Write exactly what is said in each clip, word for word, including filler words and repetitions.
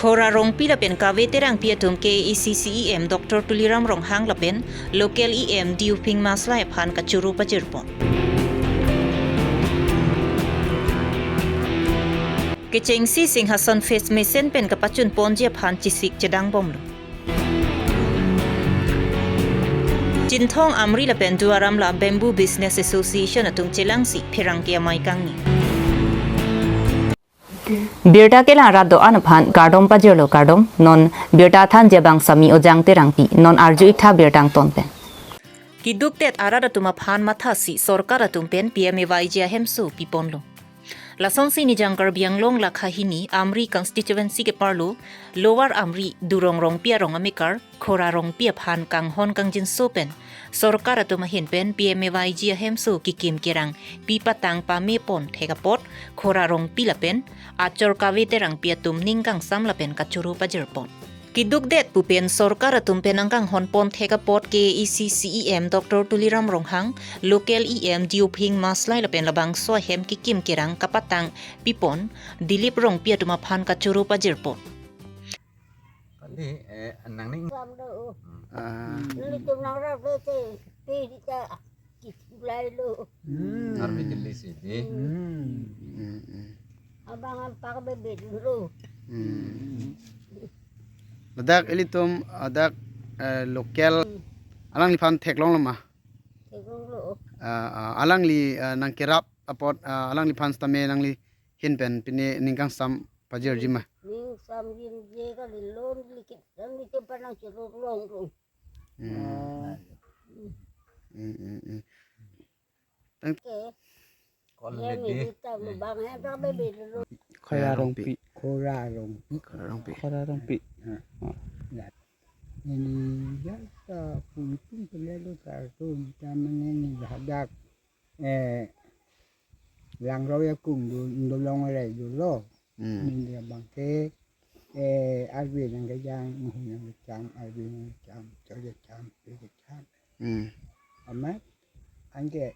Khora Rongpi lapen Kave Terangpi atum K A A C C E M Doctor Tuliram Ronghang lapen local E M Diuphing Maslai aphan kachoro pajirpon. Kechengsi Singhason Fest mesen pen kapachunponji aphan chesik chedangbomlo. Chinthong, Amri lapen Duar Amla Bamboo Business Association atum chelangsi pherangke amei kangni. Birta kelang arat do-an aphan kardom pajirlo, kardom. Non birta thanji abang Sami Ojang Terangpi, non arju-ik tha birta angton pen. Keduk det arat atum aphan mathasi sorkar atum pen P M A Y G ahemso piponlo. Lasonsi Nijang Karbi Anglong lakha hini Amri constituency keparlo Lower Amri Durong Rongpi arong amekar Khora Rongpi aphan kanghon kangjinso pen sorkar atum ahin pen P M A Y G ahemso kekim kerang pi patang pamepon thek apot Khora Rongpi lapen achor Kave Terangpi atum ning kangsam lapen kachoro pajirpon. Keduk det pu pen sorkar atum pen nangkanghonpon thek apot K A A C C E M Doctor Tuliram Ronghang, local E M Diuphing Maslai lapen labangso ahem kekim kerang kapatang pipon Dilip Rongpi atum aphan kachoro pajirpon. Kali, eh, nang ning. Lam do. Ah. Nelitum nangrap bete, pe di ta kisulai lo. Hmm. Arve kali si di. Hmm. Hmm, hmm. Abang ampak bebe dulu. Hmm. Ladak ilitum, ladak, eh, local, hmm, alangliphan theklonglo ma? Theklonglo. Ah, ah, alangli, eh, nangkerap apot, ah, alangliphan sitame nangli hin pen pine ning kangsam pajirji ma? Ning samjinje kali, lon likit, lon likit panang chiruk long long. Hmm. Ah. Hmm, hmm, hmm. Tang- Ke. Kol ya, lebe. Ni kita lubang ya, tak bebe dulu. Khora Rongpi. Khora Rongpi. Khora Rongpi. Khora Rongpi. Ah. Ya. Ini ya, ta pungtung pelelo kartu, ta mengenai hadak. Eh, langroi akung do, do long rei dolo. Hmm. Neli abang ke, eh, arve nangkejang, muhu nangkejang, arve nangkejang, chor kejang, pe kejang. Hmm. Amat, anke,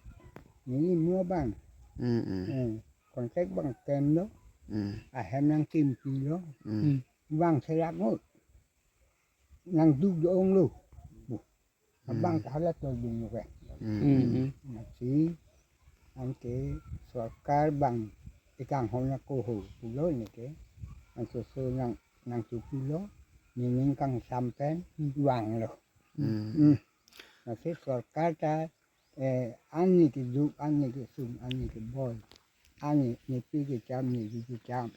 neli mo abang. Hmm, hmm. Eh, kontak abang tem lo. Hmm. Ahem nangkimpi lo. Hmm. Hmm. Abang serak mo. Nangduk do-ong lo. Bu. Abang, hmm, ta hala todung lo ke. Hmm. Hmm, hmm. Nasi, anke sorkar abang ikanghon ako ho pulo neke. Anke so nang, nangchupi lo, nening kangsam pen, hmm, vanglo. Hmm. Hmm. Nasi sorkar ta, eh, ani keduk, ani kesung, ani keboi. Ani nepi kecham, nevi kecham.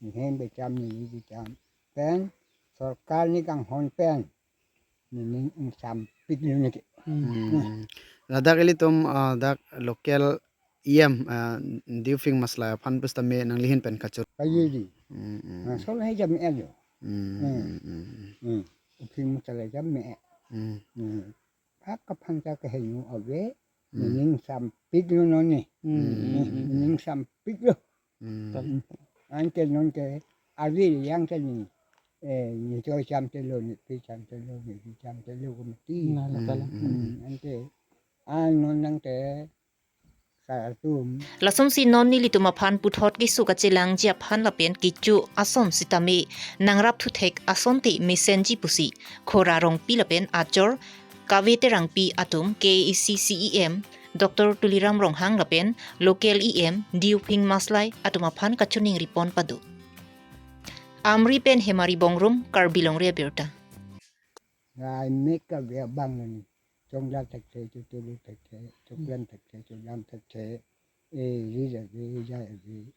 Nehem kecham, nevi kecham. Pen, sorkar nekanghon pen. Nening ingsampik lo neke. Hmm. Hmm. Ladak ilitum, ah, dak local E M, ah, Diuphing Maslai aphan pusitame nangli hin pen kachoro. Kaye di. Hmm, hmm. Ah, so hai jam e lo. Hmm, hmm, hmm, hmm. Hmm. Uphing Maslai jam e. Hmm. Hmm. Ak kaphan ta kehenu ave. Hmm. Nening sampik lo non ne. Hmm, hmm, hmm, hmm. Nening sampik lo. Hmm. Anke non ke, ave yang ke ni, eh, ni choi cham te lo, nepi cham te lo, nepi cham te lo, komiti. Na, la, la, la. Hmm, hmm. Hmm, anke, an non nang te, kalatum. Lasonsi non nelitum aphan puthot keso kachelangji aphan lapen kecho ason sitame nangrap thuthek asonte mesenji pusi Khora Rongpi lapen achor Kave Terangpi atum K A A C C E M Doctor Tuliram Ronghang lapen local E M Diuphing Maslai atum aphan kachiningri pon pado. Amri pen Hemari Bongrung, Karbi Longri Abirta. Rai mek kave abang lo ni. Chongla thekthe, chotulu thekthe, choklem thekthe, chodam thekthe, eh, rija ave, rija ave.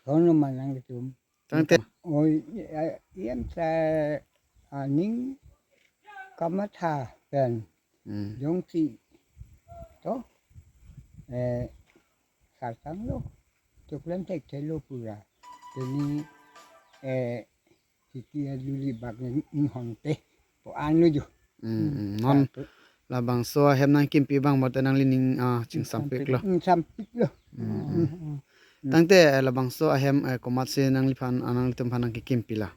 Sono manang tum. Tangte. Oi, ya, yam sa aning kamatha pen. Hmm. Jongsi. To. Eh, sartang lo. Choklem thekthe lo pura. Teni, eh, titi aluli bak ni, ni honte. Po anu jo. Hmm, hmm. Non. Satu. Labangso ahem nangkimpi abang mate nanglining, ah, chingsampik lo. Chingsampik lo. Hmm, hmm. Hmm, hmm. Tangte, eh, labangso ahem, eh, komatsi nangliphan, ah, nanglitum aphan nangkekimpi la?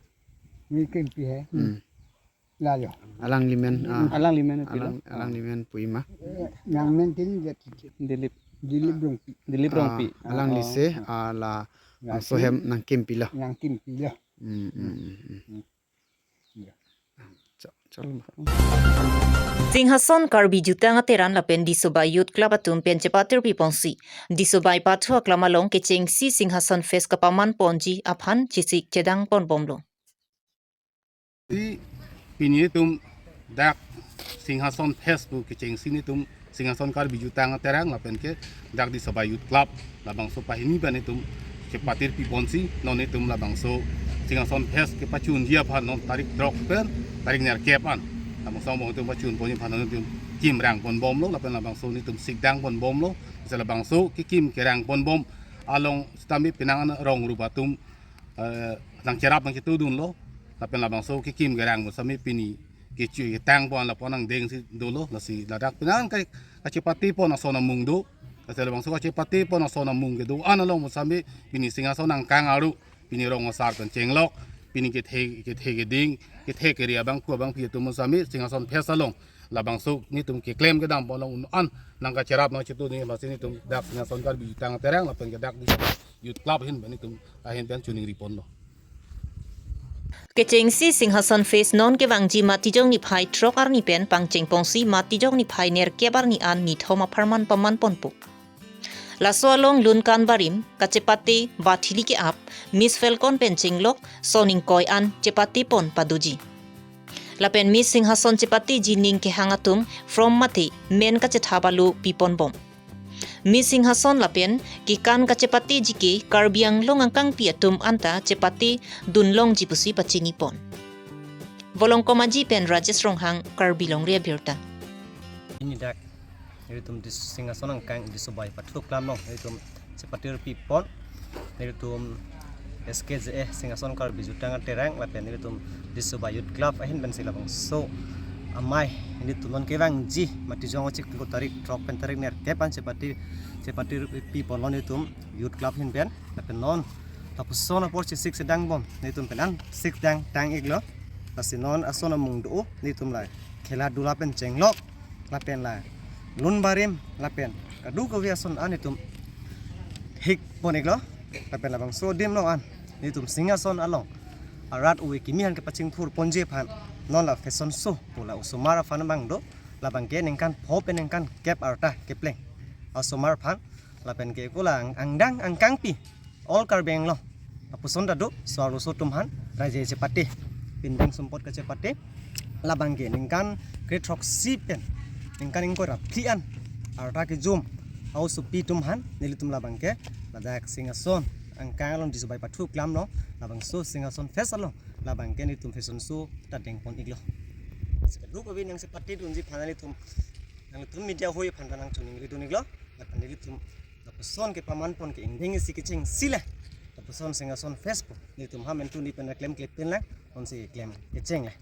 Nangkekimpi he. Hmm. Lalo. Alangli men, ah, alanglimen pi lo? Alang, alanglimen pu ima? Eh, nangmen tin dia. Dilip. Dilip Rongpi. Dilip Rongpi. Ah, alangli, oh, se, ah, la, la bangso si hem nangkimpi lo. Nangkimpi lo. Hmm, hmm, hmm, hmm. Cha-, chalo ma. Singhason Karbi Jutang Ateran lapen Disobai Youth Club atum pen chepatir piponsi Disobai Pathu Aklam along kechengsi Singhason Fest kapaman ponji aphan chesik chedang ponbomlo. Si pini itum dak Singhason Fest pu kechengsi nitum Singhason Karbi Jutang Ateran lapen ke dak Disobai Youth Club labangso pahini pen itum chepatir piponsi non itum labangso Singhason Fest kepachunji aphan non tarik throk pen tarik nerkep an labangso among itum pachun ponji aphan non itum kim rang ponbomlo lapen labangso nitum sikdang ponbomlo. Lasi labangso kekim kerang ponbom along sitame penang an rong rup atum, eh, nangcherap nangchetudunlo. Lapen labangso kekim kerang pu sitame pini kechu ketang pon lapu-an angdengsi dolo. Lasi ladak penang kai kachepate pon ason amung do. Lasi labangso kachepate pon ason amung kedo-an along pu sitame pini Singhason angkang aru pini rong asar pen chenglok, pini kethe kethe keding, kethe keri abang ku abang pi atum pu sitame Singhason Fest along labangso nitum keklem kedam pon along un-an nangkacherap nangchetudun, lasi nitum dak Singhason Karbi Jutang Ateran lapen ke dak Disobai Youth Club ahin pen nitum ahin pen choningri ponlo. Kechengsi Singhason Fest non kevangji Matijong niphai throk arni pen pangcheng ponsi Matijong niphai nerkep arni an nithom apharman paman ponpo. Laso along Lunkan Barim, kachepate Vathili ke-ap, Miss Falcon pen chenglok, Son Ingkoi an chepate pon padoji. Lapen Miss Singhason chepate jining kehang atum from mate men kachethap alo piponbom. Miss Singhason lapen kekan kachepate jike Karbi Anglong angkangpi atum anta chepate dunlongji pusi pachini pon. Volongkom Aji pen Rajesh Ronghang, Karbi Longri Abirta. Ini dak, ilitum Dis-, Singhason angkang Disobai Pathu Aklam along ilitum chepatir pipon, ilitum S K J A Singhason Karbi Jutang Ateran lapen ilitum Disobai Youth Club ahin pensi labangso amei ilitum non kevangji Matijong achiklo tarik throk pen tarik nerkep an chepati, chepatir pipon lo nitum Youth Club ahin pen. Lapen non lapuson apor chesik sedang bom nitum pen an sikdang tang iklo. Lasi non ason amung do nitum la khela dula pen chenglok lapen la lun barim lapen kadokave ason an nitum hik pon iklo. Lapen labangso adim along an nitum Singhason along arat ove kimi aphan kepachingthur ponji aphan non la fashion show pu la osomar aphan abang do, labang ke ningkan pho pen ningkan kep arta kepleng osomar aphan. Lapen ke ko la ang-, angdeng angkangpi all Karbi Anglong lapuson ta do, so-arloso atum aphan raje chepate, pindeng sumpot kachepate, labang ke ningkan kre throksi pen ningkan ingkoi ra phli an arta kejum a-osopi atum aphan nelitum labang ke ladak Singhason angkang along Disobai Pathu Aklam along labangso Singhason Fest along labang ke nelitum fashion show ta dengpon iklo. Kadokave nangchepate dunji aphan nelitum, nangtum media hoi aphan ta nangchoningri dun iklo. Lapen nelitum lapuson kepaman pon ke ingdeng isi kechengsi le lapuson Singhason Fest pu nelitum ha mentu ni pen klem klep pen lang, konsi klem kecheng le.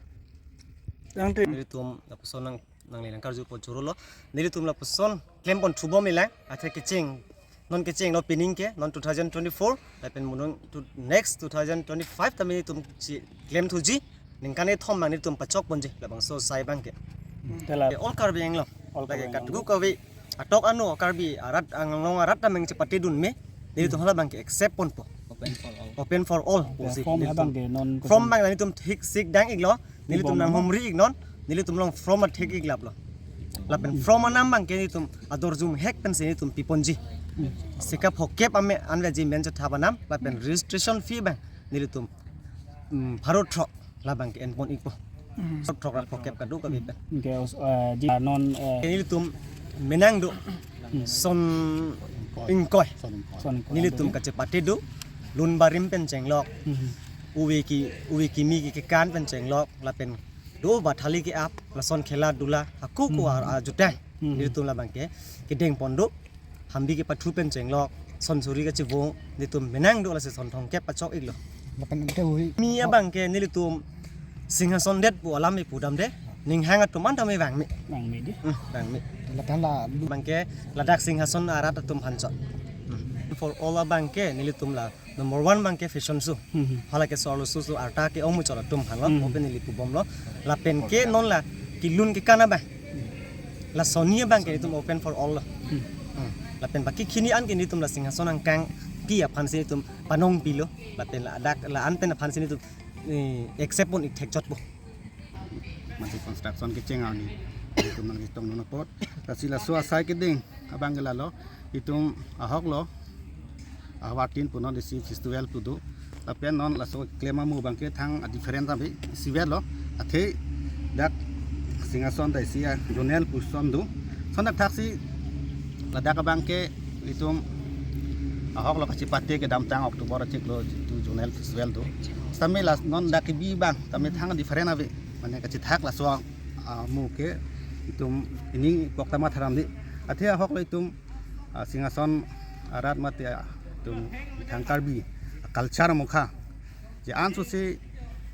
Tangte. Nelitum lapuson nang, nangle nangkarju pon chorolo. Nelitum lapuson klem pon thubom ilang, athe kecheng, non kechenglo pining ke, non two thousand twenty-four lapen munung to next two thousand twenty-five tame nelitum chi klem thuji, ningkan kethom abang nelitum pachok ponji labangso asai abang ke. Tela. All Karbi Anglong. All lake Karbi Anglong. Kadokave atok ano Karbi arat Anglong arat ta meng chepate dun me, nelitum halabang ke accept ponpo. Open for all. Open for all. Open pusi form nelitum. Halabang ke non form abang nelitum thik sikdang iklo. Nelitum nanghumri ik non, nelitum along form athik iklaplo. Lapen form anam abang ke nelitum ador jum hek pensi nelitum piponji. Sika phokep ame anveji men chethap anam, lapen registration fee abang nelitum, mm, pharo throk labang ke enpon ikpo. Pharo throk ra phokep kadokave pen. Ke os-, eh, ji non, eh, nelitum menang do. Son Ingkoi. Son Ingkoi. Nelitum kachepate do, lun barim pen chenglok. Ove ki, ove kimi ki kekan pen chenglok, lapen do bathali ke-ap, lason khela dula, hako ko ar-, arjutang. Nelitum labang ke kedeng pon do, hambi kepathu pen chenglok, son suri kachevung, nelitum menang do lasi son thomkep pachok iklo. Lapen ante hui. Mi abang ke nelitum Singhason det pu alam ipu dam de. Ninghang atum an tame vangme. Vangme de. Hmm, vangme. Lapen la lu- Abang ke ladak Singhason arat atum aphan chot. Hmm. For all abang ke nelitum la number one abang ke fashion show. Hmm. Hala ke so-arloso arta ke-ong muchot atum aphan lo. Hmm. Open neli pubomlo. Lapen ke non la kelun kekan abang. La soni abang ke nelitum open for all lo. Hmm. Hmm. Lapen baki hini an ke nelitum la Singhason angkang T aphan si itum panong pilo, lapen ladak la-an pen aphan si itum, eh, accept pon ik thekchotpo. Masi construction kecheng arni itum nangchetong non apot. Lasi laso asai keding abang ke lalo, itum ahok lo, ahavar tin punon isi festival pudo. Lapen non laso klem amu abang ke thang a different abi isivet lo. Athe dak Singhason ta isi a zonal puson do. Lason dak thaksi ladak abang ke itum ahok lo kachepate kedamtang October achiklo itum zonal festival do. Sitame la non dak kebi abang tame thang different abi. Mane kachethak laso amu ke itum ining pok tama tharam di. Athe ahok lo itum, ah, Singhason arat mate, ah, itum thang Karbi culture amokha je ansosi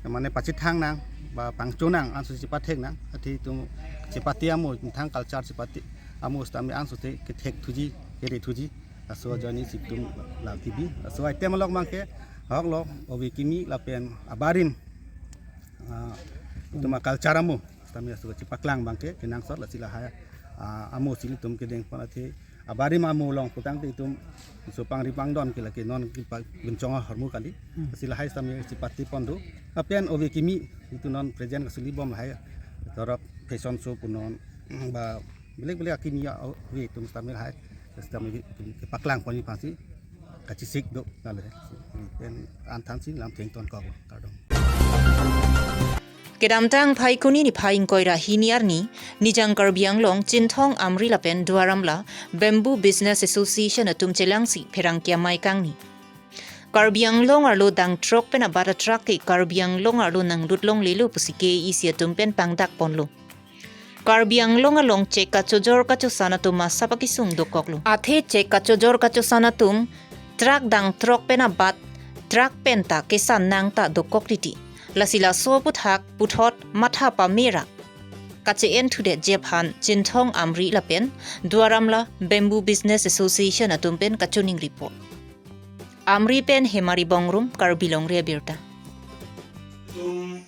mane pachethang nang ba pangcho nang ansosi chepathek nang. Athe itum chepate amu, thang culture chepate amu sitame ansosi kethek thuji, kere thuji. Laso ajoine si itum la kebi. Laso item along abang ke ahok lo ove kimi lapen abarim, ah, itum a culture amu sitame laso chepaklang abang ke kenangsot. Lasi lahai, ah, amu si itum kedeng pon athe abarim amu along putangte itum so pangri pangdon ke lake non ke pa gunchong ahormu kali. Hmm. Lasi lahai sitame chepate pon do. Lapen ove kimi itum non present kasuli bom lahai torok fashion show punon ba belek belek akimi ove itum sitame lahai sitame itum kepaklang ponji aphansi kachesik do lale. Pen an thansi lam thengton kok, kardom. Kedamtang Phaikuni niphai ingkoi ra hini arni, Nijang Karbi Anglong Chinthong Amri lapen Duar Amla Bamboo Business Association atum chelangsi pherangke amei kangni. Karbi Anglong arlo dang throk pen abat a truck ke Karbi Anglong arlo nanglut longlelo pusi K A A C atum pen pangdak ponlo. Karbi Anglong along chek kachojor kachosan atum asap akesung dokoklo. Athe chek kachojor kachosan atum truck dang throk pen abat, truck pen ta kesan nang ta dokok titi. Lasi laso aputhak puthot matha pamera kache-en thudetji aphan Chinthong Amri lapen Duar Amla Bamboo Business Association atum pen kachiningri po. Amri pen Hemari Bongrung, Karbi Longri Abirta. Itum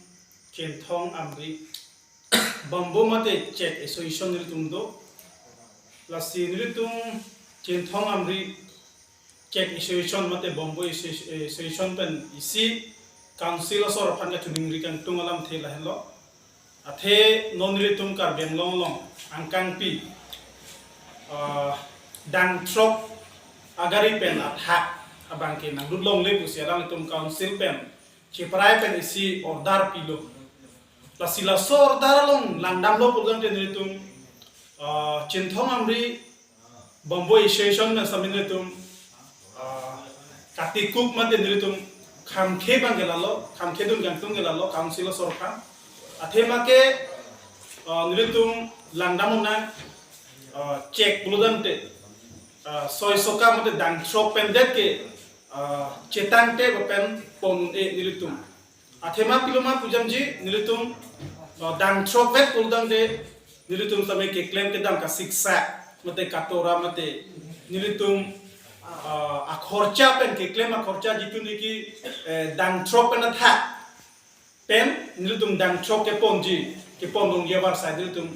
Chinthong Amri Bamboo mate chek association nelitum do. Lasi nelitum Chinthong Amri chek association mate Bamboo Associ-, association pen isi council asor aphan kachiningri kangtung alamthe lahenlo. Athe non nelitum Karbi Anglong along angkangpi, ah, dang throk agari pen athak abang ke nanglut longle pusi alanglitum council pen cheprai pen isi order pilo. Lasi laso order along langdamlo pulotangte nelitum, ah, Chinthong Amri Bamboo Association pen sitame nelitum, ah, katikuk mate nelitum khamkhe abang ke lalo, khamkhe dun kangtung ke lalo council asor aphan. Athema ke, ah, nelitum langdam un-e, ah, chek pulotangte, ah, soi soka mate dang throk pen det ke, ah, chetangte ba pen pon un-e nelitum. Athema pilo ma pu jamji nelitum, ah, dang throk vet pulotangte nelitum sitame keklem kedam kasiksak mate katora mate nelitum, ah, akhorcha pen keklem akhorcha jitu niki, eh, dang throk pen athak pen nelitum dang throk keponji, kepon longji avarsai nelitum,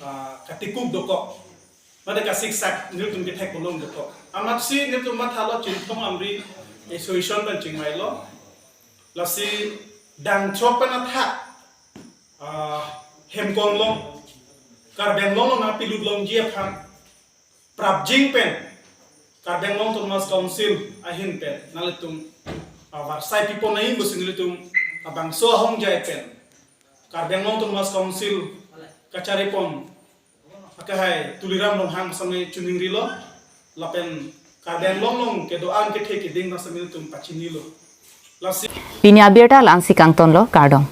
ah, katikuk dokok. Mate kasiksak nelitum kethek pon long dokok. Amatsi nelitum mathalo Chinthong Amri Association pen chingvailo. Lasi dang throk pen athak, ah, hem konglong, Karbi Anglong along nangpilut longji aphan prapjin pen Karbi Anglong Autonomous Council ahin pen nanglitum, ah, avarsai pipon nangji pusi nelitum labangso ahongjai pen Karbi Anglong Autonomous Council kachari pon akehai Tuliram Ronghang sitame chiningrilo, lapen Karbi Anglong along kedo-an kethe keding na sitame nelitum pachinilo. Lasi pini abirta la-ansi kangtonlo, kardom.